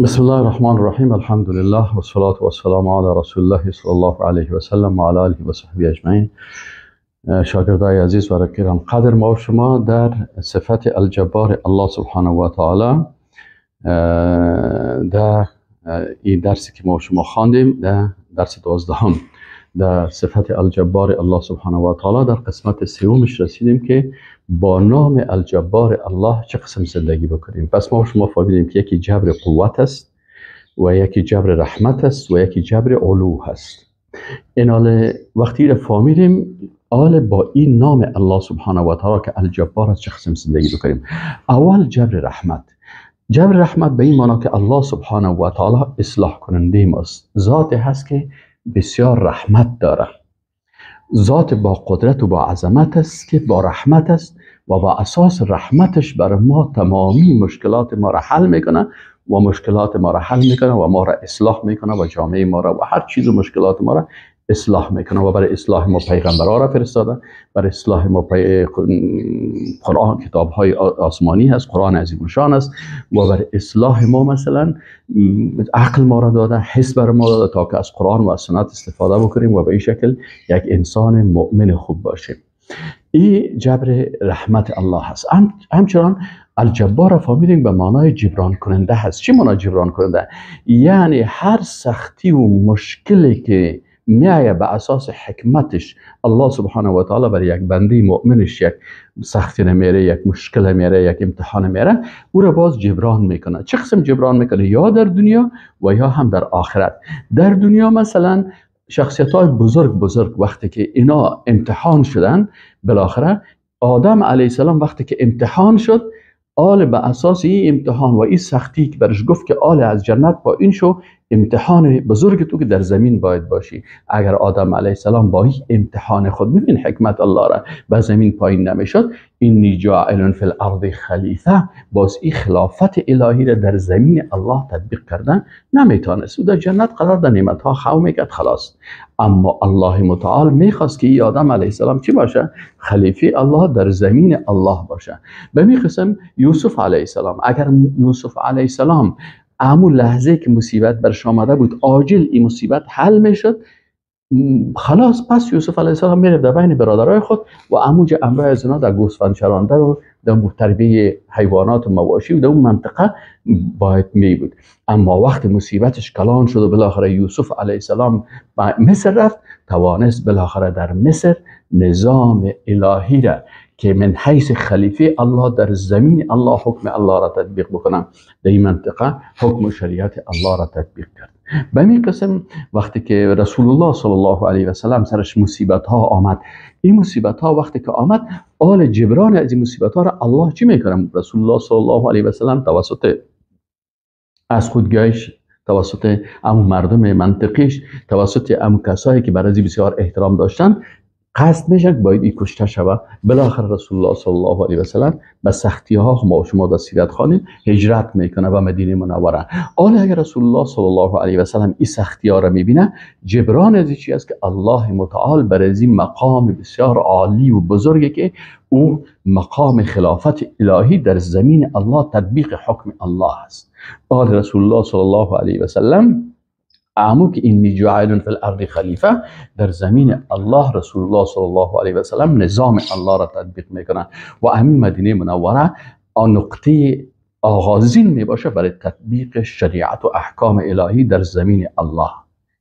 بسم الله الرحمن الرحیم. الحمد لله و صلاة و السلام علی رسول الله صلی الله علیه و سلم و علی آله و صحبه اجمعین. شاگردای عزیز و گران قدر، ما و شما در صفت الجبار الله سبحانه و تعالی در این درسی که ما و شما خواندیم، در درس 12 در صفت الجبار الله سبحانه و تعالی در قسمت سومش رسیدیم که با نام الجبار الله چه قسم زندگی بکنیم. پس ما شما فهمیدیم که یکی جبر قوت است و یکی جبر رحمت است و یکی جبر علو هست. این حال وقتی را فهمیدیم، حال با این نام الله سبحانه و تعالی که الجبار است چه قسم زندگی بکنیم. اول جبر رحمت. جبر رحمت به این معنا که الله سبحانه و تعالی اصلاح کننده ماست، ذات هست که بسیار رحمت داره، ذات با قدرت و با عظمت است که با رحمت است و با اساس رحمتش برای ما تمامی مشکلات ما را حل میکنه و مشکلات ما را حل میکنه و ما را اصلاح میکنه و جامعه ما را و هر چیز و مشکلات ما را اصلاح میکنه و برای اصلاح ما پیغمبرها را فرستاده، برای اصلاح ما قرآن، کتاب های آسمانی هست، قرآن عظیم الشان است و برای اصلاح ما مثلا عقل ما را داده، حس بر ما داده تا که از قرآن و از سنت استفاده بکنیم و به این شکل یک انسان مؤمن خوب باشیم. این جبر رحمت الله هست. همچنان الجبار فهمیدیم به معنای جبران کننده هست. چی معنای جبران کننده؟ یعنی هر سختی و مشکلی که میایه به اساس حکمتش الله سبحانه و تعالی برای یک بنده مؤمنش یک سختی نمیره، یک مشکل میره، یک امتحان میره، او را باز جبران میکنه. چه قسم جبران میکنه؟ یا در دنیا و یا هم در آخرت. در دنیا مثلا شخصیت های بزرگ بزرگ وقتی که اینا امتحان شدن، بالاخره آدم علیه السلام وقتی که امتحان شد، آل به اساس این امتحان و این سختی که برش گفت که آل از جنت پایین شو، امتحان بزرگ تو که در زمین باید باشی. اگر آدم علیه السلام با این امتحان خود، ببین حکمت الله را، به زمین پایین نمیشد، انی جاعل فی الارض خلیفه، باز این خلافت الهی را در زمین الله تطبیق کردن نمیتونست. او در جنت قرار در نعمت ها خو میکرد خلاص. اما الله متعال میخواست که این آدم علیه السلام چی باشه؟ خلیفه الله در زمین الله باشه. به می قسم یوسف علیه السلام، اگر یوسف علیه السلام همون لحظه که مصیبت برش آمده بود عاجل این مصیبت حل میشد خلاص، پس یوسف علیه السلام میره در بین برادرای خود و عموج امرای از اینا در گوسفند چرانده و در تربیه حیوانات و مواشی و در اون منطقه باید می بود. اما وقت مصیبتش کلان شد و بالاخره یوسف علیه السلام به مصر رفت، توانست بالاخره در مصر نظام الهی را که من حیث خلیفه الله در زمین الله حکم الله را تطبیق بکنم، در این منطقه حکم و شریعت الله را تطبیق کرد. به این قسم وقتی که رسول الله صلی الله علیه و سلم سرش مصیبت ها آمد، این مصیبت ها وقتی که آمد، آل جبران از این مصیبت ها را الله چی میکنه؟ رسول الله صلی الله علیه و سلم توسط از خودگاهش، توسط امو مردم منطقیش، توسط امو کسایی که برای بسیار احترام داشتن، قصد میشه که باید این کشته شود. بالاخره رسول الله صلی الله علیه و سلم به سختی ها ما و شما در سیرت خوانیم هجرت میکنه به مدینه منوره. حالا اگر رسول الله صلی الله علیه و سلم این سختی ها را میبینه، جبران از چی است که الله متعال بر از این مقام بسیار عالی و بزرگی که او مقام خلافت الهی در زمین الله تطبیق حکم الله است. حال رسول الله صلی الله علیه و سلم امو که انی جاعل فی الارض خلیفه، در زمین الله رسول الله صلی الله علیه و سلم نظام الله را تطبیق میکنه و همین مدینه منوره آن نقطه آغازین میباشه برای تطبیق شریعت و احکام الهی در زمین الله.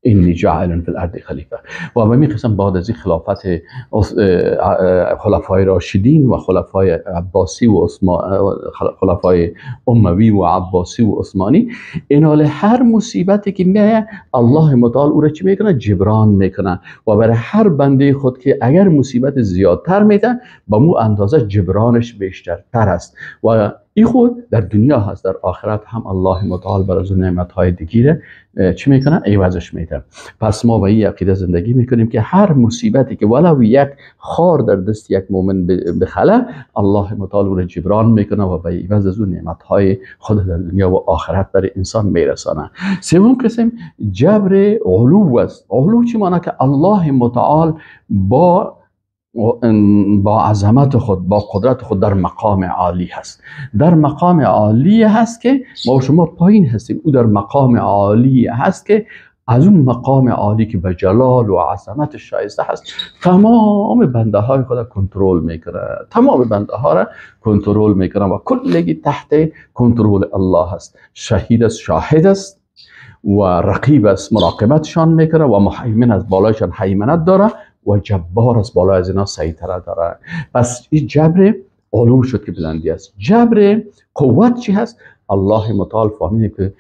انی جاعل فی الارض خلیفه. و به این قسم بعد از این خلافت خلفای راشدین و خلفای عباسی و خلفای اموی و عباسی و عثمانی، این حال هر مصیبتی که میایه الله متعال او را چی میکنه؟ جبران میکنه و برای هر بنده خود که اگر مصیبت زیادتر میده با مو اندازه جبرانش بیشترتر است. و این خود در دنیا هست، در آخرت هم الله متعال بر از اون نعمت‌های دیگه چی میکنه؟ عوضش میده. پس ما با این عقیده زندگی میکنیم که هر مصیبتی که ولو یک خار در دست یک مؤمن بخله، الله متعال او را جبران میکنه و به عوض از اون نعمت‌های خود در دنیا و آخرت برای انسان میرسانه. سوم قسم جبر علو است. علو چی معنی؟ که الله متعال با با عظمت خود، با قدرت خود در مقام عالی هست. در مقام عالی هست که ما شما پایین هستیم. او در مقام عالی هست که از اون مقام عالی که به جلال و عظمت شایسته هست تمام بنده های خود را کنترل میکنه، تمام بنده ها را کنترل میکنه و کلگی تحت کنترل الله هست. شهید است، شاهد است و رقیب است، مراقبتشان میکنه و مهیمن از بالایشان هیمنت داره و جبار از بالای از اینا سیطره داره. پس این جبر علوم شد که بلندی است. جبر قوت چی هست؟ الله متعال فهمیدیم که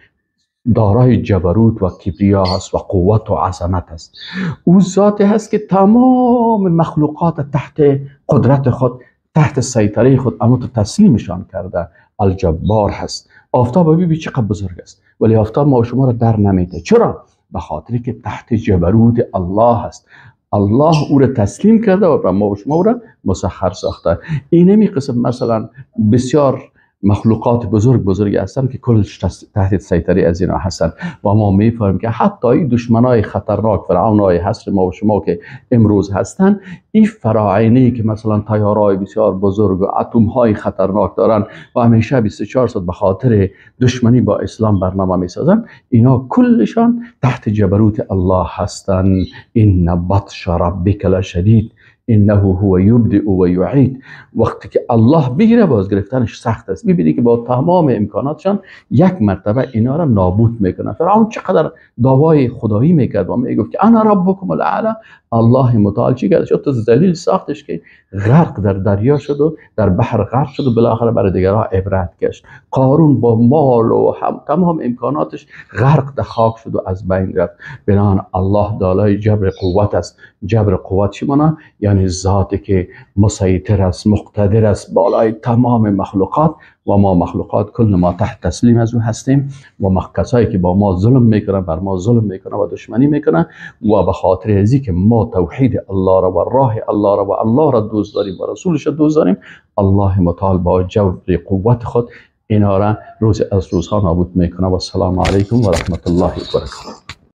دارای جبروت و کبریا هست و قوت و عظمت است. او ذاتی هست که تمام مخلوقات تحت قدرت خود، تحت سیطره خود، اما تو تسلیمشان کرده. الجبار هست. آفتاب ببین چقدر بزرگ است، ولی آفتاب ما شما را در نمیده. چرا؟ به خاطری که تحت جبروت الله هست. الله او را تسلیم کرده و بر ما و شما او را مسخر ساخته. اینمی قسم مثلا بسیار مخلوقات بزرگ بزرگی هستند که کلش تحت سیطره از اینا هستند و ما میفهمیم که حتی این دشمنای خطرناک، فرعونای حصر ما و شما که امروز هستند، این فراعنه که مثلا طیارهای بسیار بزرگ و اتم‌های خطرناک دارن و همیشه 24 ساعت به خاطر دشمنی با اسلام برنامه میسازن، اینا کلشان تحت جبروت الله هستند. ان بطش ربک لشدید انه هو یبدئ و یعید. وقتی که الله بگیره باز گرفتنش سخت است. میبینی که با تمام امکاناتشان یک مرتبه اینا را نابود میکنه. فرعون چقدر دعوای خدایی میکرد و میگفت که انا ربکم الاعلی، الله متعال چی کرد؟ شد ذلیل ساختش که غرق در دریا شد و در بحر غرق شد و بالاخره برای دیگران عبرت گشت. قارون با مال و هم تمام امکاناتش غرق در خاک شد و از بین رفت. بنابراین الله دارای جبر قوت است. جبر قوت چی معنی؟ یعنی ذاتی که مسیطر است، مقتدر است بالای تمام مخلوقات و ما مخلوقات کل ما تحت تسلیم از او هستیم و کسایی که با ما ظلم میکنن بر ما ظلم میکنن و دشمنی میکنن و به خاطر ازی که ما توحید الله را و راه الله را و الله را دوست داریم و رسولش را دوست داریم، الله متعال با جبر قوت خود اینا را روز از روزها نابود میکنه. و السلام علیکم و رحمت الله و برکاته.